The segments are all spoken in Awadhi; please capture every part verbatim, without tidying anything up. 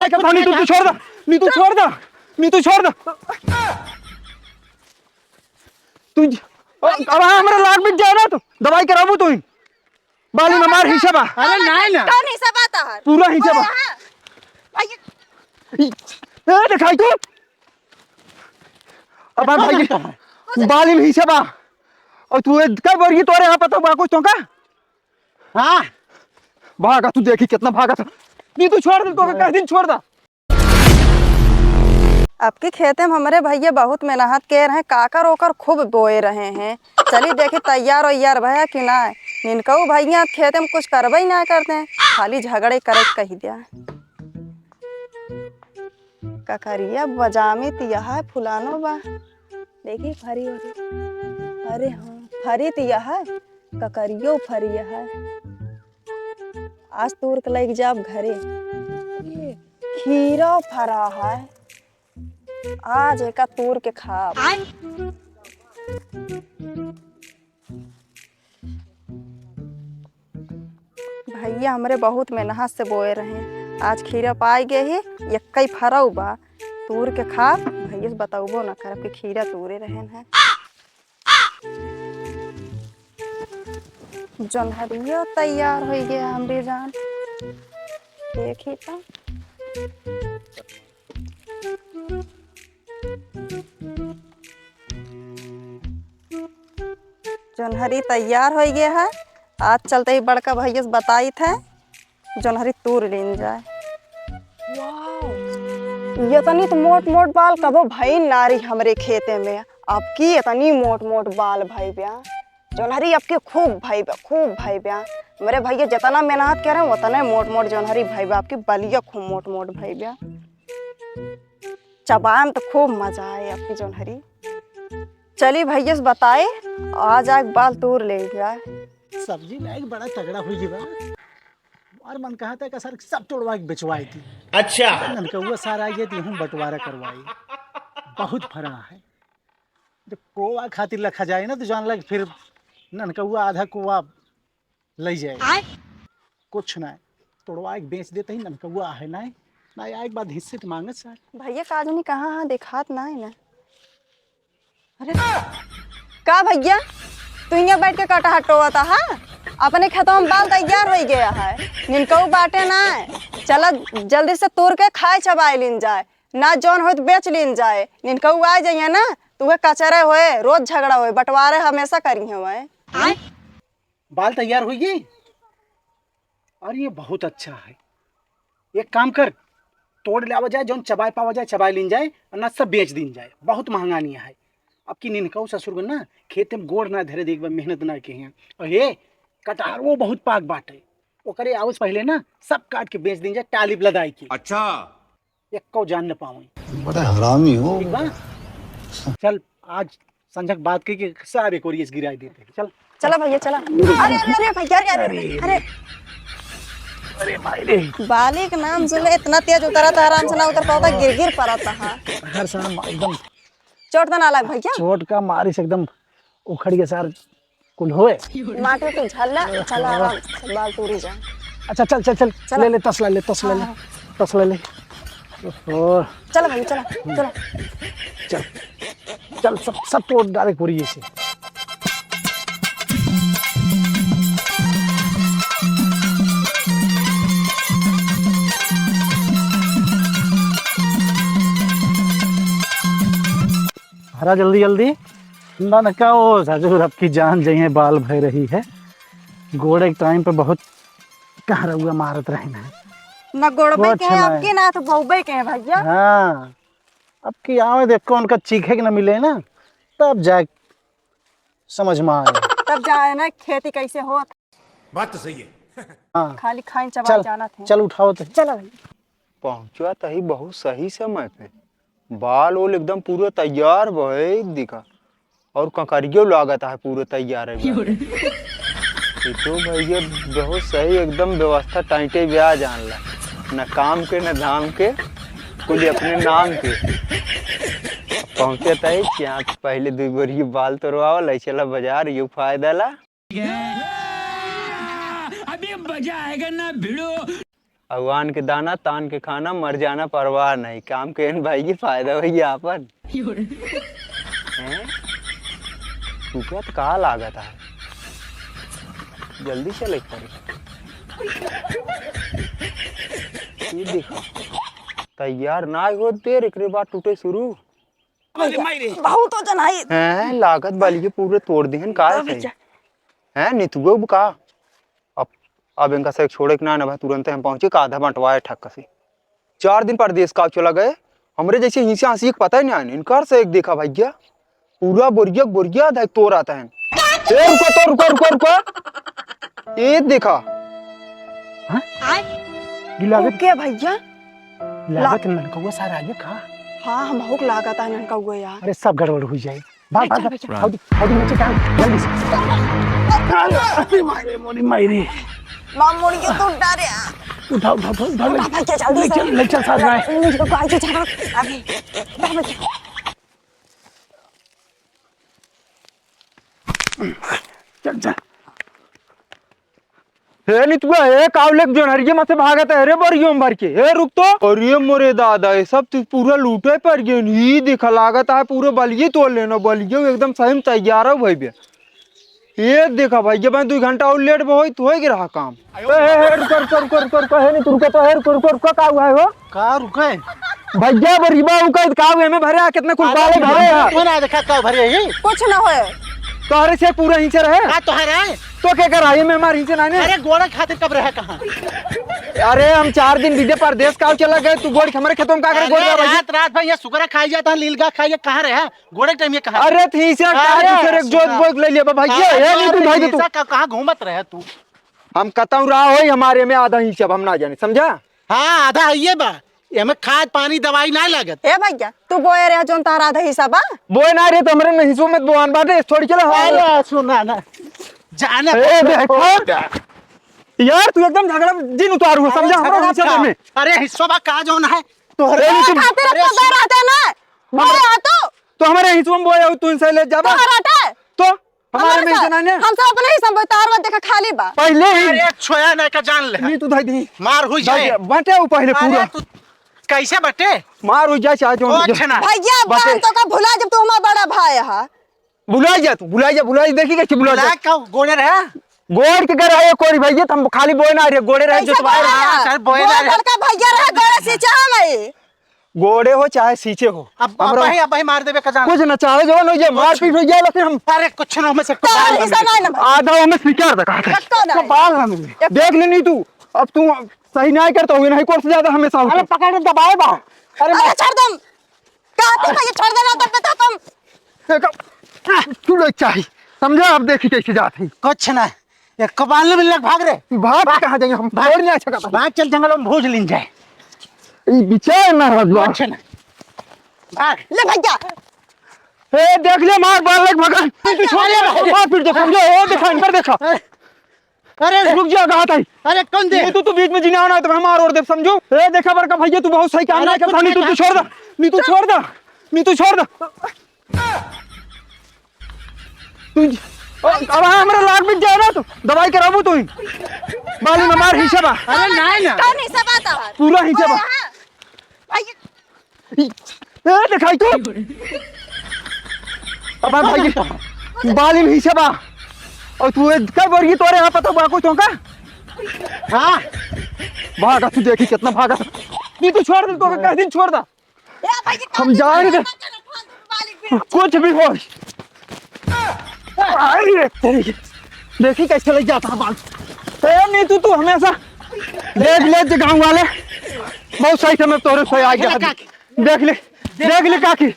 का था, नीतू, तू छोड़ दा, नीतू छोड़ दा, नीतू छोड़ दा। तू ज-, अब हमरा लाग बिक जाए ना, तो दवाई कराबू तू ही। बाली में हमार हिस्सा बा। अरे नाहीं ना। कौन हिस्सा बा तोहार? पूरा हिस्सा बा। पूरा है? भाई, ई, ए, देखाई तू। अब भाई, बाली में हिस्सा बा। और तू ए, कब वर्गी तोरे यहाँ पता बा कुछ तो का? हाँ। भागा तू, देखी कितना भागा था। नीतू छोड़ दे, तो कह दिन छोड़ दा। अब की खेते में हमरे भइया बहुत मेहनत के रहे, काकर ओकर खूब बोए रहे हैं। चली देखी तैयार वैयार भया कि ना। निनकऊ भइया अब खेते में कुछ करबे ही ना करते हैं, खाली झगड़े करे के कही दिया। ककरिया बजामित यह फुलानो बा। देखी फरी ओरी। अरे हाँ, फरी त यह, ककरियो फरी यह। आज तूर के लइके जाब घरे। खीरा फरा है, आज एका तूर के खाब। भइया हमरे बहुत मेहनत से बोए रहे, आज खीरा पाइ गए ही, एक्कई फरऊ बा, तूर के खाब। भइया से बतउबो न करब कि खीरा तूरे रहेन है। जोन्हरियो तैयार होइ गया हमरी जान, देखी तो। जोन्हरी तैयार होइ गया है, आज चलते ही बड़का भइया से बताइत है, जोन्हरी तूर लीन जाए। वाओ, यतनी तो मोट मोट बाल कबो भई ना रही हमरे खेते में, अब की यतनी मोट मोट बाल भई ब्या। जोन्हरी अब की खूब भई ब्या, खूब भई ब्या। हमरे भइया जतना मेहनत करे, वतने मोट मोट जोन्हरी भई ब्या, अब की बलिया खूब मोट मोट भई ब्या। चबाए में तो खूब मजा आए अब की जोन्हरी। चली भइया से बताए, आ जाए बाल तूर ले जाए। सब्जी लायक बड़ा तगड़ा हुई बा। और मन कहा था कि सर सब तोड़वा के बेचवाई थी। अच्छा। ननकउआ सार आइए थी, हम बंटवारा करवाई। बहुत फरा है। जब कोवा खातिर रखा जाए ना, तो जान लग फिर ननकउआ आधा कोवा ले जाए। आय। कुछ ना, तोड़वा के बेच देते ही ननकउआ है ना, ना आए के बाद हिस्से तो मांगत सर। भइया काजनी कहाँ है, देखात ना है ना। अरे, का भइया, तू हियाँ बैठ के कटहर टोवत हा? अपने खेतवा में बाल तैयार होइ गया है, निनकऊ बाटे ना। चला जल्दी से तूर के खाए चबाए लीन जाए, ना जौन होत बेच लीन जाए। निनकऊ आ जाइए ना, तू उहे कचरे होए, रोज झगड़ा होए, बंटवारे हमेशा करी होए। बाल तैयार हुई? अरे, ये बहुत अच्छा है। एक काम कर, तोड़ लावा जाए, जौन चबाए पावा जाए, चबाए लीन जाए, और ना सब बेच दीन जाए। बहुत महंगा नहीं है। अब की निनकऊ ससुर को ना, खेते में गोड़ ना धरे, देख बा, मेहनत ना के हैं। और हे, कटहर वो बहुत पाक बाटे, ओकरे आवे से पहले ना, सब काट के बेच दीन जाए, टाली पे लदाई के। अच्छा। एक्को जान न पावे। बड़ा हरामी हो। ठीक बा? चल, आज संझक बात की कि सारे कोरियस गिराई देते हैं। चल। चला भइया, चला। अरे, अरे, अरे, भइया, अरे, अरे, अरे। अरे माई रे। बाली के नाम सुन ले, इतना तेज उतरा था, आराम से ना उतर पाता, गिर, गिर पड़ा था, हाँ। हर साल एकदम चोट तो ना लग भइया? चोट का मारी से एकदम उखड़ के सार कुल होए। माटी तो झल्ला, चला, आराम से बाल तूरी जा। अच्छा, चल, चल, चल, चला। ले, ले, तसला ले, तसला ले, हाँ, हाँ। तसला ले। ओहो। चला भइया, चला, चला। चल, चल, सब, सब तोड़ डाले पूरी ऐसे। हरा जल्दी, जल्दी। ना, ना, का वो ससुर आपकी जान जइहे, बाल भय रही है। गोड़े के टाइम पे बहुत कहरौआ मारत रहे ना। ना गोड़बे के है आपके, ना तो बउबे के है भइया। हाँ, अब की आवे देखो, उनका चीखे के ना मिले ना, तब जाए समझ में आए। तब जाए ना खेती कैसे होत। बात तो सही है। हाँ। खाली खाइन चबाइन चल, जानत हैं। चल उठाओ तो। चलो भइया। पहुँचवा तही बहुत सही समय पे। बाल ओल एकदम पूरा तैयार भइल दिखा। और ककरियो लागत है पूरे तैयार है बाटे। ये तो भइया बहुत सही एकदम व्यवस्था टाइटे ब्या जान ला। न काम के न धाम के, कुल अपने नाम के। पहुँचत ही चाँद पहले दुई बोरी बाल तोड़वावल, चला बाजार, यो फायदा ला। अभी मजा आएगा ना भिड़ो। अगवान के दाना, तान के खाना, मर जाना परवाह नहीं। काम के एन भाई के फायदा होई आपन। हैं? तू क्या तो कहा लागत है? जल्दी चले करे। ये देखा, तैयार ना हो देर, एकरे बाद टूटे शुरू। बहुत वजन है। हैं, लागत बाली के पूरे तोड़ देहन, का हाँ, है? भैया। हैं, नितुआ का? अब, अब इनका से छोड़े के ना, ना भाई, तुरंते हम पहुँचे का आधा बंटवाए ठक से। चार दिन परदेस का चला गए, हमरे जैसे हिंसे हंसी के पता ही नहीं आने। इनकार से एक देखा भैया, पूरा बोरिया, बोरिया आधा तोड़ आता है। ए, रुको तो, रुको, रुको, रुको। ए, देखा। हाँ? आय। ये लागत ओके भैया। लागत ला- ननकौआ सार आइए का? हाँ, हमहू के लागत है ननकौआ यार। अरे, सब गड़बड़ हुई जाए। भाग, भाग, चल, भाग। भाग। हौदी, हौदी नीचे डाल, जल्दी से। अरे, मारे, मोरी मायरी। माँ, मुड़ के तू उठा रे। उठा, उठा, उठा, उठा, ले। उठा, भाग के जल्दी ले से। चल, ले चल, साथ में। ले, ले, ले, ले, ले, ले, ले। चल, चल। हे नितुआ, हे कावले के जोनहरिये में से भागत है रे, बोरियो में भर के। हे रुक तो। अरे मोरे दादा, ये सब तो पूरा लूटे पर गए। ई देखा, लागत है पूरे बलिये तोड़ लेना, बलिये एकदम सही में तैयार हो भाई बे। ये देखा भाई, जब दो घंटा और लेट में होई तो होई के रहा काम। ए, ए, ए, रुको, रुको, रुको, रुको, रुको, हे नहीं, तू रुको तो, हे, रुको, रुको, रुको, का हुआ है हो? का रुके? भैया, बरिबा उका का हुआ, एमे भरे आ, कितना कुल अरे, पाले भरे आ। तू ना देखा का भरे ही? कुछ ना होए। तोहरे से पूरा इंचे रहे? का तोहरे? तो क्या कर रहा है, मैं हमारे इंचे ना ने? अरे, गोड़े खातिर कब रहे कहाँ? अरे, हम चार दिन बीते परदेस का चला गए, तू गोड़ के हमारे खेतों में का करे, गोड़ अरे, का भाई? रात, रात भर ये सुकरा खाई जाता है, लीलगा खाई, ये कहाँ रहे? गोड़े टाइम ये कहाँ? अरे, थी इसे का अरे, दूसरे एक जोत सुना। बोत ले लिया, बाबा, ये, अरे, ये नहीं तू भाई, तू। हिस्सा का, कहाँ घूमत रहे तू? हम कतऊ रहा होई, हमारे में आधा हिस्सा हम ना जाने, समझा? हाँ, आधा है ये बा। एमे खाद, पानी, दवाई ना लागत। ए भैया, तू बोए रहे जोन तारा आधा हिस्सा बा? बोए ना रहे तो हमरे में हिस्सों में बोआन बाटे, थोड़ी चला हो। अरे, सुना ना। जाने ए, देखो। यार, तू एकदम झगड़ा दिन उतारू हो, अरे, समझा? हमरा झगड़ा हिस्सा का? दे में। अरे, हिस्सा बा का जोन है? तोहरे ए, तू खातिर अरे, तो दे सुन। रहते ना। बोए आ तू। तो हमारे हिस्सों में बोए हो, तू इनसे ले जाबा। तोहरा हटे। तो हमारे हमारे में साथ, इतना नहीं। हम सब अपने ही संभव तार मत देखा खाली बा। पहले ही। अरे, छोया नहीं का जान ले। नहीं, तू धाई दी। मार हुई जाए। धाई, बटे वो पहले अरे, पूरा। तू कैसे बटे? मार हुई जाए, चाहे जो हो कुछ जाए। ना। भैया, बटे। बहन तो का भुला जब तू हमारा बड़ा भाई है। भुला जा तू, भुला जा, भुला जा, देखी कैसे भुला जा। भुला का गोड़े रहे? गोड़ के कर रहे कोरी भैया, हम खाली बोए ना रहे, गोड़े रहे कैसे जोतवाए गोड़े रहे। रहे? हाँ, सर, बोए गोड़ ना रहे। लड़का भैया रहे, गोड़े से चाह नहीं। गोड़े हो चाहे सींचे हो, अब, अब हमरा भाई, अब भाई मार देबे का जान। कुछ ना चाहे जो न हो, ये मारपीट हो जाए, लेकिन हम अरे कुछ ना, हमें से तो बाल ऐसा हमें नहीं ना भाई। आधा हमें स्वीकार दे कहा था। एक तो ना। तो बाल हमें। एक देख लेनी तू, अब तू सही नहीं करता हुए, नहीं कोर्स ज्यादा हमेशा अरे होता। पकड़ के दबाए बा। अरे अरे मार। छोड़ दम। कहती भाई छोड़ देना तब तो तुम। देखो, तू लोग चाही, समझा? अब देखी कैसे जात है। कुछ ना। एक कबाल में लग भाग रे। भाग भाग। कहाँ जाएंगे हम? भाग। छोड़ नहीं आ सकता। भाग, चल जंगल में भोज लिन जाए। ई विचार ना रहत बा। कुछ ना। भाग। ले भैया। ए, देख ले, मार, मार, लग भगा। तू छोड़ दे, अरे। मार पीट दे, समझो? ओ, देखा, इनकर देखा। अरे। अरे, रुक जा, कहा था। अरे, कौन दे? ये तो, तू बीच में जीना आना, तो हम मार और दे, समझो? ए, देखा बड़का भैया, तू बहुत सही काम अरे, नहीं करता, कुछ नहीं, तू, नहीं तू छोड़ दे। नहीं, तू छोड़ दे। नहीं, तू छोड़ दे। तू, ओ, अब हमरा लाग बिक जाए ना, तो दवाई कराबू तू ही। बाली में मार हिस्सा बा। अरे, नहीं ना। कौन हिस्सा बा तोहर? पूरा हिस्सा बा। हाँ। भाई। ई, ए, देखाई तू। अब भाई, बाली में हिस्सा बा। और तू ए, कब और ये तोरे यहाँ पता हुआ कुछ होगा? हाँ। भागा तू, देखी कितना भागा। नहीं, तू छोड़ दे, तो कह दिन छोड़ दे। ए भाई, हम जान दे। कुछ भी हो। अरे तेरी, देखी कैसे ले जाता है बाल। ए नीतू, तू हमेशा देख ले जे गाँव वाले बहुत सही समय तोरे से आ गया। देख ले, देख ले काकी,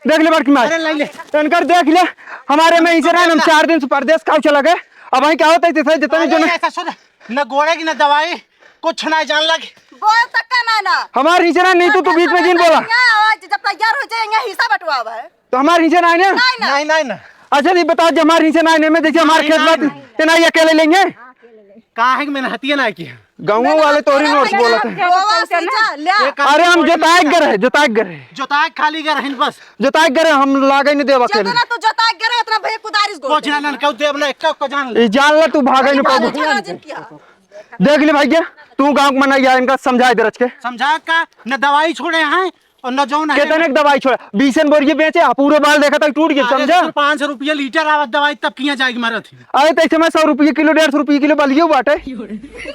देख ले बड़की माई। अरे ले ले। इनकर देख ले, हमारे में इसे रहन, हम चार दिन से परदेश खाओ चला गए। अब वहीं क्या होता है, जैसे जितने अरे जो ऐसा सुन, न गोड़े की न दवाई, कुछ ना जान लग। बोल तक का ना ना। हमार हिस्सा ना, नहीं तो तू बीच में जिन बोला। यहाँ आवाज जब तैयार हो जाए, यहाँ हिस्सा बंटवावा है। तो हमार हिस्सा ना है ना? नहीं ना। नहीं, नहीं ना। अच्छा, ये बता, जब हमार हिस्सा ना है ना, मैं देखिए हमार नहीं, खेत नहीं, बात, नहीं। ये ना ये अकेले लेंगे? काहे के मेहनतिया ना की है? गाँव वाले तोरी नोट बोलत है। गोवा से जा, ले। अरे हम जोताए के रहे, जोताए के रहे। जोताए खाली के रहिन बस। जोताए के रहे, हम लागे नहीं देवा अकेले। जितना तू जोताए के रहे, उतना भैया कुदारी से गोड़ कुछ ना, ना, कहू देव ना, एक को जान ले। ये जान ले, तू भागे नहीं पाबू। झगड़ा जिन किया। देख ले भैया, तू गाँव क मनई है, इनका समझाए दे रच के। समझा का? न दवाई छोड़े हैं और न जौन है। कितने क दवाई छोड़ा? बीसन बोरिये बेचे, हाँ, पूरा बाल देखा था, टूट गया, अरे, समझा? तो पाँच सौ रुपया लीटर आवत दवाई, तब किहाँ जाइके मरत ही। अरे, तो ऐसे में सौ रुपये किलो, डेढ़ सौ रुपये किलो बलियो बाटे।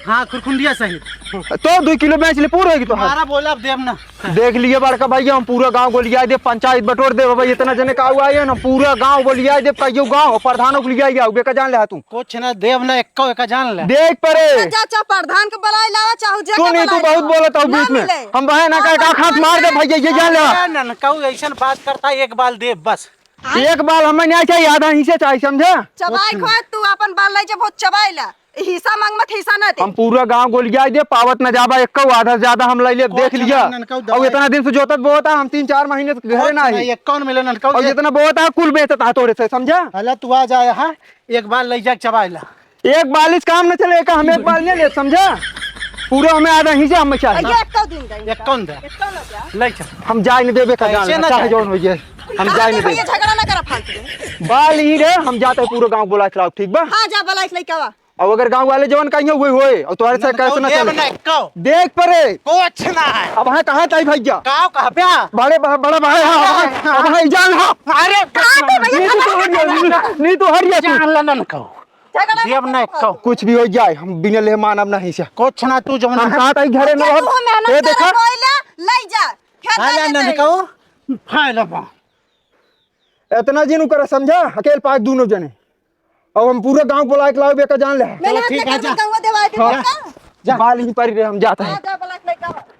हाँ, खुरखुंडिया सहित। तो दो किलो बेच ले, पूरा होगी तो। हमारा बोला, अब देब ना। देख लिए बड़का भैया, हम पूरा गाँव गोलियाए देब, पंचायत बटोर देब भाई, इतना जने का हुआ है ना, पूरा गाँव गोलियाए देब, कहियो गाँव प्रधानों को लियाई आओ, बेका जान ले तू। कुछ ना देब ना, एक्को एका जान ले। देख परे। जा, जा, प्रधान के बुलाई लावा, चाहू जे तू के नहीं, तू बुलाई बहुत लावा। बोलत हऊ ना बीच में। मिले। हम बहे ना ना, कहे का ना, खास ना, मार दे ना। भैया, ये जान ले। अरे ननकऊ ऐसन बात करता, एक बाल देब बस। एक बाल हमें नहीं चाहिए, आधा हिस्से चाहिए, समझा? चबाई कुछ खो, तू अपन बाल ले जा, बहुत चबाई ला। हिस्सा मांग मत, हिस्सा ना दे। हम पूरा गाँव गोलियाई दे, पावत न जाबा एक्को, आधा से ज्यादा हम ले लेब, देख कुछ लिया। ना, ननकऊ और दवाई। इतना दिन से जोतत बोता, हम तीन चार महीने से घरे कुछ ना ना, आई। एक्को न मिले ननकऊ और ये। जितना बोता है, कुल बेचता है तोरे से, समझा? हला तू आ जाए, हाँ, एक बाल ले जा, चबाई ला। एक बाल इस काम न चले, एक हम एक बाल नहीं ले, समझा? पूरा हमें आधा हिस्सा हमें चाहिए। ये एक्को दिन दे। एक्को न दे। एक्को न दे। ले चल। हम जाए नहीं देबे का जान कैसे ले, ना चाहे जाए? जौन हो जाए, हम जाए नहीं भैया देबे। झगड़ा ना करा फालतू में। बाल ही रे, हम जाते हैं पूरा गाँव बुला के लाओ, ठीक बा? हाँ, जा बुला के लेके आवा। अब अगर गाँव वाले जवन कहिए वही होए, और तुम्हारे से ननकऊ कैसे ना देब चले? ना एक्को। देख परे। कुछ ना है। अब हाँ कहाँ ताई भैया? गाँव कहाँ पे आ? बड़े बा-, बड़ा भाई, हाँ, हाँ, हाँ, हाँ, जान, हाँ। अरे, कहाँ पे भैया? नहीं तो हरिया, नहीं तो हरिया तू। जान ला ननकऊ। झगड़ा देब ना एक्को। कुछ भी हो जाए, हम बिना ले मानब नहीं से। कुछ ना, तू जवन हम है। कहाँ ताई घरे न क्या रहब? तू मेहनत ये देखा? करे, कोई ले, ले जा। खेत हाँ, ले ले जाते हैं। ननकऊ। फायदा बा। इतना जिन करे समझा, अकेल पाक दोनों जने। अब हम पूरा गाँव बुला के लाओ, बेका जान ले। मैंने चलो, हाथ ठीक लगा है, के जा। गंगा देवाई दे हाँ। बेटा। जा। बाल ही परी रे, हम जाते हैं। हाँ, जा,